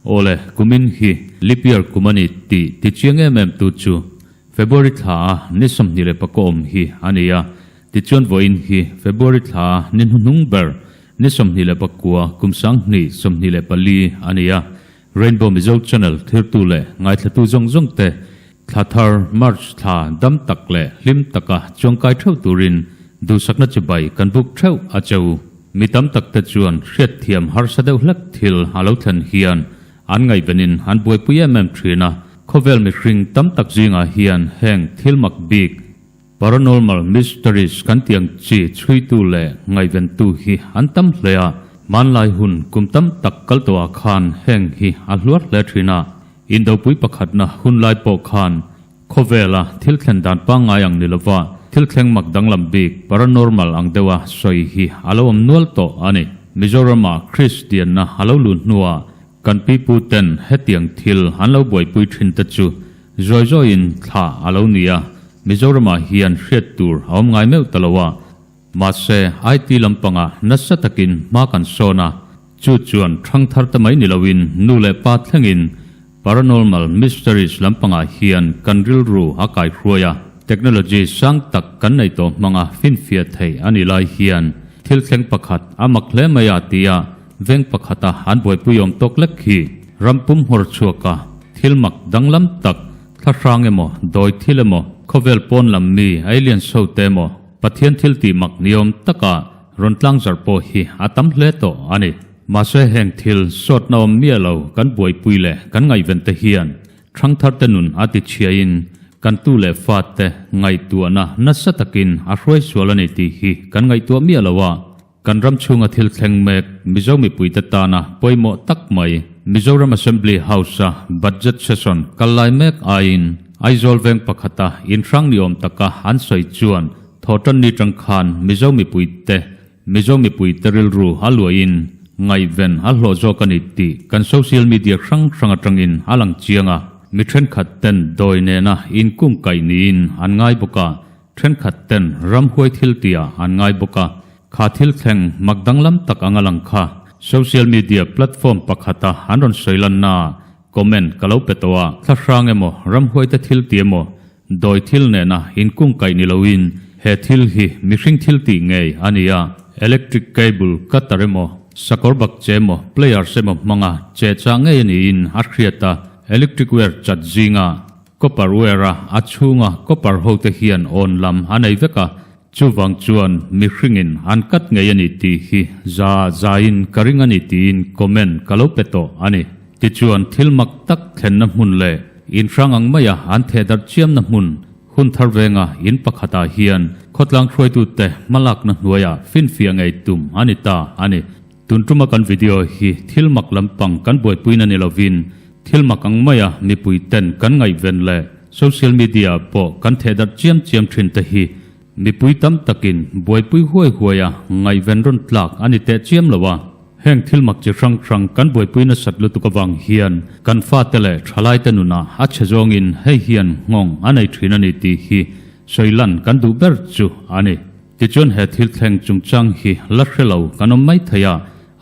Awle, kumin hi leap year kum a ni tih tichiang em em tu chu February thla a ni 24 awm hi a ni a. Tichuan vawiin hi February thla a ni hnuhnung ber ni 29 kum 2024 a ni a. Rainbow Mizo Channel thirtu leh ngaithlatu zawng zawng te thla thar March thla dam tak leh hlim taka chuangkai theuh turin duhsakna chibai kan buk theuh a che u. Mi tam tak te chuan hriatthiam harsa deuh hlek thil a lo thlen hian an ngaihvenin an buaipui em em thin a. Khawvel mihring tam tak zingah hian heng thil mak bik, Paranormal mysteries kan tih ang chi chhuitu leh ngaihventu hi an tam hle a, hmanlai hun kum tam tak kal tawhah khan heng hi a hluar hle thin a, indopui pakhatna hunlai pawh khan khawvela thil thlen dan pangngai ang ni lova thil thleng mak danglam bik paranormal ang deuha sawi hi a lo awm nual tawh a ni. Mizorama Kristianna a lo luh hnuah kan pipu ten hetiang thil an lo buaipui thin te chu Zawi zawiin thla a lo ni a, Mizoramah hian hriat tur a awm ngai meuh ta lo a. Mahse, IT lampangah nasa takin hma kan sawn a, chu chuan thangthar te mai ni loin nu leh pa thlengin paranormal mysteries lampangah hian kan rilru a kaihruai a. Technology sang tak kan nei tawh hmanga finfiah theih a nih lai hian thil thleng pakhat a mak hle mai a tia Veng pakhata an buaipui awm tawk lek hi ram pum nghawr chhuak a, thil mak danglam tak, thla hrang emaw, dawi thil emaw, khawvel pawn lam mi alien show te emaw, Pathian thil tih mak ni awm taka rawn tlang zarh pawh hi a tam hle tawh a ni. Mahse heng thil sawtna awm miah lo kan buaipui leh kan ngaihven te hian thangthar te nun a ti chhiain kan tu leh fa te ngaihtuahna nasa takin a hruai sual a ni tih hi kan ngaihtuah miah lo a. Kan ram chhunga thil thleng mek Mizo mipuite tana pawimawh tak mai Mizoram Assembly House-a Budget Session kal lai mek aiin Aizawl veng pakhata inhrang ni awm taka an sawi chuan thawhtanni tang khan Mizo mipuite Mizo mipuite rilru a luahin ngaihven a hlawh zawk a ni tih kan social media hrang hrang atangin a lang chiang a, mi thenkhat ten dawi nena inkungkaih niin an ngai bawk a. Thenkhat ten ramhuai thil tia an ngai bawk a, kha thil thleng mak danglam tak anga lang kha social media platform pakhata an rawn sawi lanna ah comment ka lo pe tawh a, thlahrang emaw ramhuai te thil ti emaw dawi thil nena inkungkaih ni loin he thil hi mihring thil tih ngei a ni a, electric cable cutter emaw sakawr bak che emaw pliers emaw hmanga che chah ngei a niin a hriat a, electric wire chat zinga Copper wire a a chhunga copper ho te hian awn lam a nei vek a, chuvang chuan mihringin an cut ngei a ni tih hi za zaiin ka ring a ni tiin comment ka lo pe tawh a ni. Tichuan thil mak tak thlenna hmun leh inhrang ang maia an theh darh chiamna hmun hun thar venga in pakhatah hian khawtlang hruaitute hmalakna hnuaiah finfiah ngei tum a ni ta a ni. Tun tuma kan video hi thil mak lampang kan buaipuina ni lovin thil mak ang maia mipui ten kan ngaihven leh social media ah pawh kan theh darh chiam chiam thin te hi mipui tam takin buaipui huai huai a ngaihven rawn tlak a ni teh chiam lo a. Heng thil mak chi hrang hrang kan buaipui nasat lutuk avang hian kan fate leh thalaite nunah a chhe zawngin hei hian nghawng a nei thin a ni tih hi sawi lan kan duh ber chu a ni. Tichuan he thil thleng chungchang hi la hre lo kan awm mai thei a,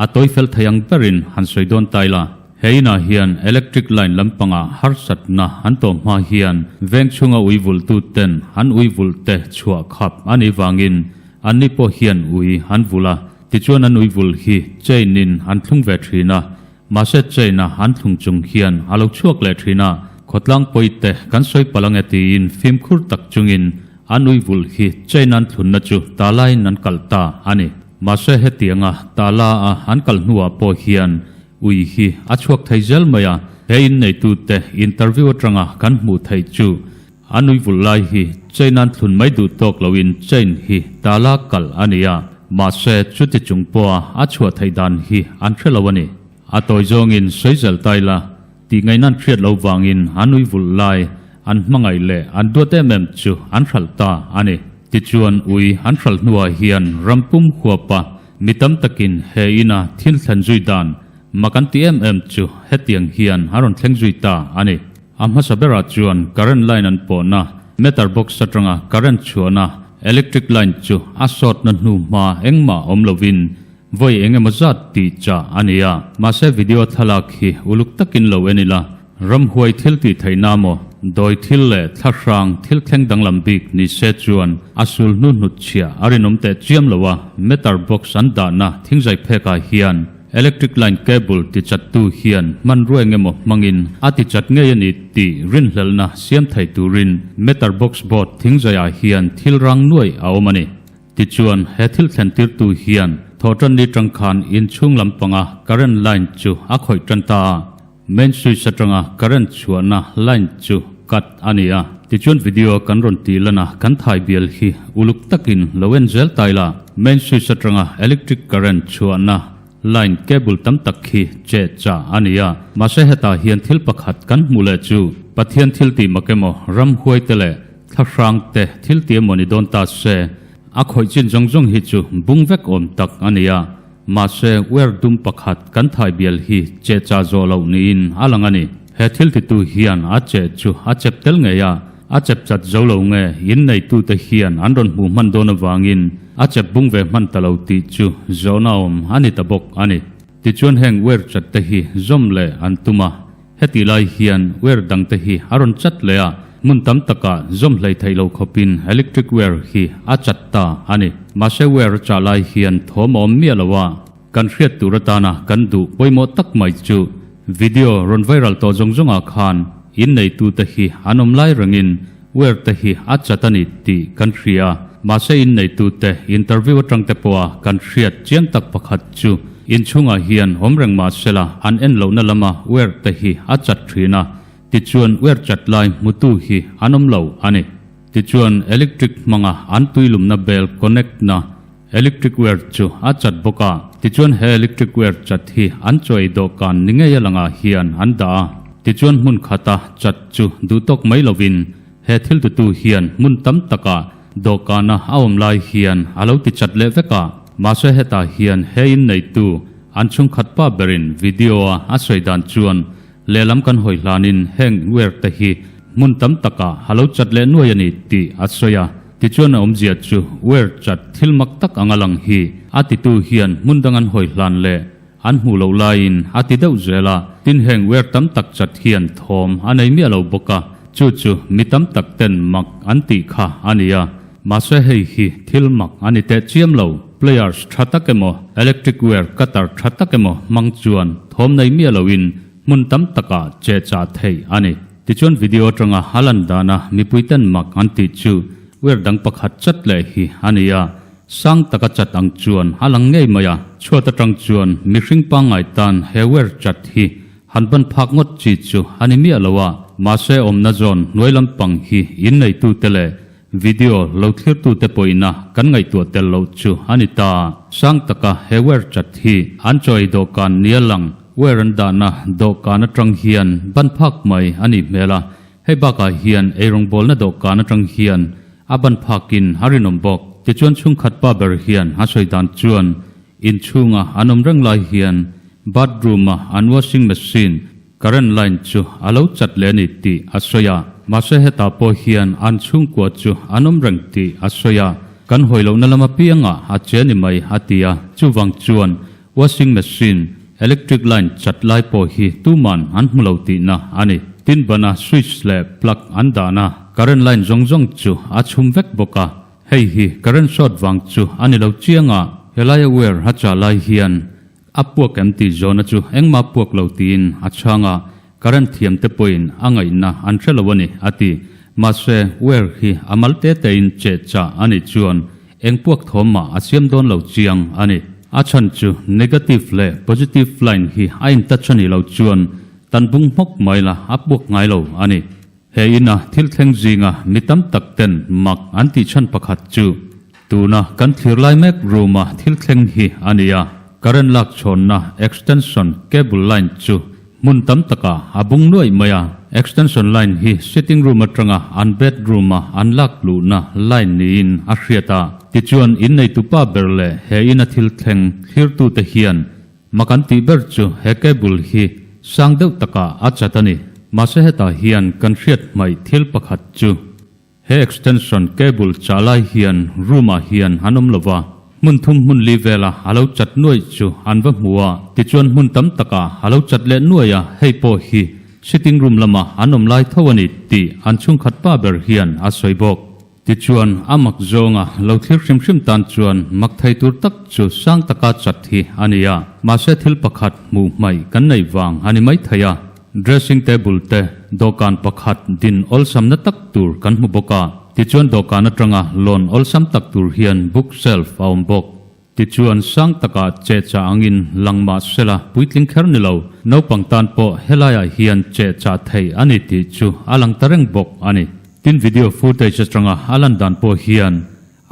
a tawi fel thei ang berin han sawi dawn ta ila. He inah hian electric line lampangah harsatna an tawh hma hian veng chhunga ui vulhtu ten an ui vulh te chhuah khap a nih vangin anni pawh hian ui an vulh a, tichuan an ui vulh hi chain in an thlung ve thin a, mahse chain a an thlung chung hian a lo chhuak leh thin a, khawtlang pawi te kan sawi palh ange tiin fimkhur tak chungin An ui vulh hi China an thlunna chu Tala-in an kalh ta a ni. Mahse hetianga Tala-a an kalh hnuah pawh hian ui hi a chhuak thei zel mai a, he inneitute interview atanga kan hmuh theih chu an ui vulh lai hi China an thlun mai duh tawk loin Chain hi Tala kalh a ni a, mahse chuti chung pawha a chhuah theih dan hi an hre lo a ni. A tawi zawngin sawi zel ta ila. Tih ngaihna an hriat loh vangin an ui vulh lai, an hmangaih leh an duat em em chu an hralh ta a ni. Tichuan ui an hralh hnuah hian ram pum huapa mi tam takin he ina thil thlen zui dan mak an ti em em chu hetiang hian a rawn thleng zui ta a ni. A hmasa berah chuan current line an pawhna meter box atanga current chhuahna electric line chu a sawtna hnu hma engmah awm lovin vawi eng emaw zat tih chah a ni a. Mahse video thlalak hi uluk takin lo en ila, ramhuai thil tih theihna maw, dawi thil leh thla hrang thil thleng danglam bik ni se chuan a sul hnu hnut chhiah a rinawm teh chiam lo a, meter box an dahna thingzai phekah hian Electric line cable tichattu hian hmanrua eng emaw hmangin a tichat ngei a ni tih rinhlelhna siam thei turin meter box board thingzaiah hian thil rang nuai a awm a ni. Tichuan, he thil thlentirtu hian thawhtanni tang khan inchhung lampanga current line chu a khawih tan ta a. Main switch atanga current chhuahna line chu cut a ni a. Tichuan video kan rawn tih lan a, kan thai bial hi uluk takin lo en zel ta ila. Main switch atanga electric current chhuahna line cable tam tak khi che chah a ni a. Mahse hetah hian thil pakhat kan hmuh leh chu Pathian thil tih mak emaw, ramhuai te leh thlahrang te thil tih emaw ni dawn ta se, a khawih chin zawng zawng hi chu bung vek awm tak a ni a. Mahse, uer dum pakhat kan thai bial hi che chah zawh loh niin a lang a ni. He thil titu hian a che chu a chep tel ngei a, a chep chat zo lo nge in neitute hian an rawn hmuh hman dawn avangin a chep bung ve hman ta lo tih chu zawhna awm a ni ta bawk a ni. Tichuan heng uer chat te hi zawm leh an tum a, Hetih lai hian wire dangte hi a rawn chat leh a, hmun tam takah zawm hlei theih lo khawpin electric wire hi a chat ta a ni. Mahse wire a chah lai hian thawm a awm miah lo a, kan hriat tur atana kan duh pawimawh tak mai chu video rawn viral tawh zawng zawngah khan in neitute hi an awm lai rengin wire te hi a chat a ni tih kan hria. Mahse in neitute interview atangte pawha kan hriat chiang tak pakhat chu Inchhungah hian awm reng mah sela an en lohna lama uer te hi a chat thin a, tichuan uer chat lai hmutu hi an awm lo a ni. Tichuan electric hmanga an tuilumna bel connect na electric uer chu a chat bawk a, tichuan he electric uer chat hi an chaw ei dawhkan ni ngei a langah hian an dah a, tichuan hmun khata chat chu duhtawk mai lovin he thil tutu hian hmun tam takah Dawhkana a awm lai hian a lo ti chat leh vek a, mahse hetah hian he inneitu an chhungkhat pa berin video a a sawi dan chuan lehlam kan hawi hlanin heng uer te hi hmun tam takah a lo chat leh nuai a ni tih a sawi a, tichuan a awmzia chu uer chat thil mak tak anga lang hi a titu hian hmun dang an hawi hlan leh an hmuh loh laiin a ti deuh zel a, tin heng uer tam tak chat hian thawm a nei miah lo bawk a, chu chu mi tam tak ten mak an tih kha a ni a, mahse hei hi thil mak a ni teh chiam lo, players tha tak emaw electric wire cutter tha tak emaw hmang chuan thawm nei miah loin hmun tam takah che chah theih a ni. Tichuan video atanga a lan dana mipui ten mak an tih chu wire dang pakhat chat leh hi a ni a, Sang taka chat ang chuan a lang ngei mai a, chhuat atang chuan mihring pangngai tan he wire chat hi han ban phak ngawt chi chu a ni miah lo a, mahse awmna zawn hnuai lampang hi in neitute leh video lo thlirtute pawhina kan ngaihtuah tel loh chu a ni ta. Sang taka he wire chat hi an chaw ei dawhkan nia lang wire an dahna dawhkan atang hian ban phak mai a nih hmel a, Hei bakah hian eirawngbawlna dawhkan atang hian a ban phakin a rinawm bawk. Tichuan chhungkhat pa ber hian a sawi dan chuan inchhunga an awm reng lai hian bathroom a an washing machine current line chu a lo chat leh a ni tih a sawi a. Mahse hetah pawh hian an chhungkua chu an awm reng tih a sawi a. Kan hawi lohna lam apiangah a che ni mai a ti a. Chuvang chuan Washing machine, electric line chat lai pawh hi tuman an hmu lo tihna a ni. Tin bana switch leh plug an dahna current line zawng zawng chu a chhum vek bawk a. Hei hi current short vang chu a ni lo chiang a, helaia wire a chah lai hian a puak em tih zawhna chu engmah puak lo tiin a chhang a, current thiam te pawhin a ngaihna an hre lo a ni a ti. Mahse wire hi a mal te tein cheh chah a nih chuan Eng puak thawm mah a siam dawn lo chiang a ni. A chhan chu negative leh positive line hi a in touch a nih loh chuan tan bung hmawk mai la a puak ngai lo a ni. He ina thil thleng zinga mi tam tak ten mak an tih chhan pakhat chu tuna kan thlir lai mek room a thil thleng hi a ni a, current lak chhawnna extension cable line chu Hmun tam takah a bung nuaih mai a, extension line hi sitting room atanga an bedroom a an lak luhna line niin a hriat a. Tichuan inneitupa ber leh he ina thil thleng thlirtute hian mak an tih ber chu he cable hi sang deuh takah a chat a ni. Mahse hetah hian kan hriat hmaih thil pakhat chu he extension cable chah lai hian room ah hian an awm lo va, hmun thum hmun li vela a lo chat nuaih chu an va hmu a, tichuan hmun tam takah a lo chat leh nuaih a, hei pawh hi sitting room lama an awm lai tho a ni tih an chhungkhat pa ber hian a sawi bawk. Tichuan, a mak zawnga lo thlir hrim hrim tan chuan mak thei tur tak chu sang taka chat hi a ni a, mahse thil pakhat hmuh hmaih kan neih vang a ni mai thei a. Dressing table te dawhkan pakhat din awlsamna tak tur kan hmu bawk a, tichuan dawhkan atanga lawn awlsam tak tur hian book shelf a awm bawk. Tichuan, sang takah chehchah angin lang mah sela puitling kher ni lo, naupang tan pawh helaiah hian chehchah theih a ni tih chu a lang ta reng bawk a ni. Tin video footage atanga a lan dan pawh hian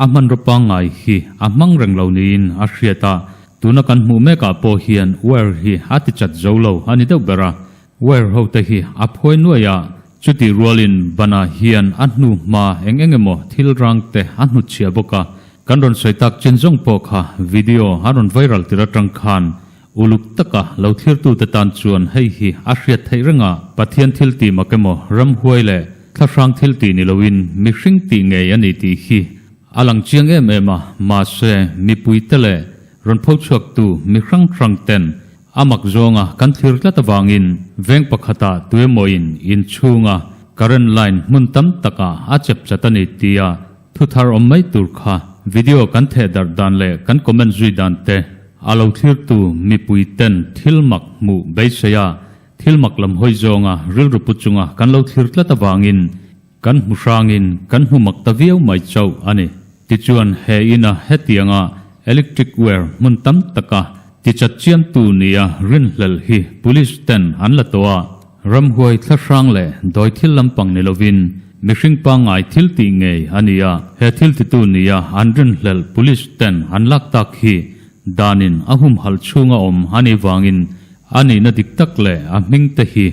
a hmanraw pangngai hi a hmang reng lo niin a hriat a, tuna kan hmuh mekah pawh hian wire hi a ti chat zo lo a ni deuh ber a, wire ho te hi a phuai nuai a, chutih rualin banah hian a hnu hma eng eng emaw thil rang te a hnutchhiah bawk a, kan rawn sawi tak chin zawng pawh kha video a rawn viral tir atang khan Uluk taka lo thlirtute tan chuan hei hi a hriat theih reng a, Pathian thil tih mak emaw, ramhuai leh thlahrang thil tih ni loin mihring tih ngei a ni tih hi a lang chiang em em a, mahse mipuite leh rawn pho chhuaktu mi hrang hrang ten a mak zawnga kan thlir tlat avangin veng pakhatah tuemawin inchhunga current line hmun tam takah a chep chat a ni tia Thu thar awm mai tur kha video kan theh darh dan leh kan comment zui dan te a lo thlirtu mipui ten thil mak hmuh beisei a, thil mak lam hawi zawnga rilru pu chunga kan lo thlir tlat avangin kan hmu hrangin kan hmu mak ta viau mai chauh a ni. Tichuan he ina hetianga electric wire hmun tam taka tichat chiamtu nia rinhlelh hi police ten an la tawh a, Ramhuai thlahrang leh dawi thil lampang ni lovin mihring pangngai thil tih ngei a ni a, he thil titu nia an rinhlelh police ten an lak tak hi danin a humhalh chhunga awm a nih vangin a nihna dik tak leh a hming te hi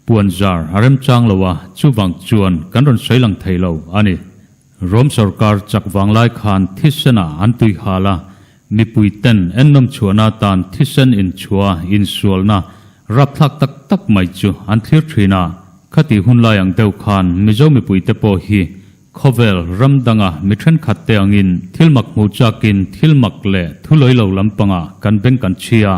puanzar a remchang lo a, chuvang chuan kan rawn sawi lang thei lo a ni. Rom sorkar chak vanglai khan thisen-ah an tui hal a, mipui ten ennawm chhuahna atan thisen inchhuah insualna rapthlak tak tak mai chu an thlir thin a. Khati hunlai ang deuh khan Mizo mipuite pawh hi khawvel ram danga mi thenkhat te angin thil mak hmuh chakin thil mak leh thu lawi lo lampangah kan beng kan chhia.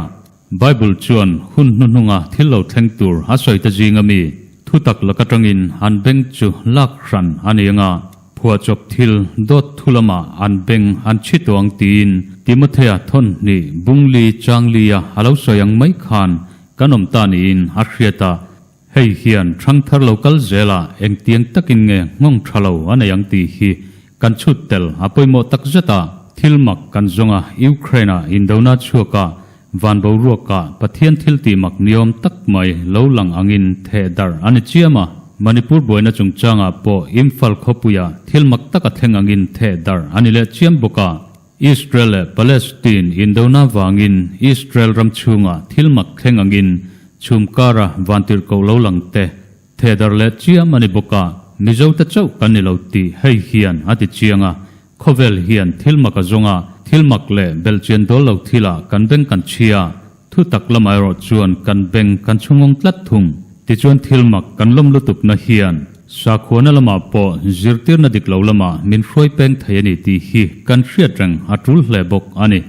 Bible chuan hun hnuhnunga thil lo thleng tur a sawi te zinga mi thutak lak atangin an beng chu lak hran a ni anga, phuahchawp thil dawt thu lamah an beng an chhi tawh ang tiin Timothea thawnhnih bungli changlia a lo sawi ang mai khan kan awm ta niin a hriat a. Hei hian thangthar lo kal zelah engtiang takin nge nghawng tha lo a nei ang tih hi kan chhut tel a pawimawh tak zet a. Thil mak kan zawng a, Ukraine-ah indona chhuak a, van boruakah Pathian thil tih mak niawm tak mai lo lang angin theh darh a ni chiam a. Manipur buaina chungchangah pawh Imphal khawpuiah thil mak tak a thleng angin theh darh a ni leh chiam bawk a. Israel leh Palestine indona vangin Israel ram chhungah thil mak thleng angin chhum kara vantirhkoh lo lang te thedar leh chiam a ni bawk a, Mizo te chauh kan ni lo tih hei hian a ti chiang a, khawvel hian thil mak a zawng a, thil mak leh belhchian dawl lo thilah kan beng kan chhia. Thu tak lamah erawh chuan kan beng kan chhungawng tlat thung. Tichuan thil mak kan lawm lutukna hian sakhuana lamah pawh zirtirna dik lo lamah min hruai peng thei a ni tih hi kan hriat reng a tul hle bawk a ni.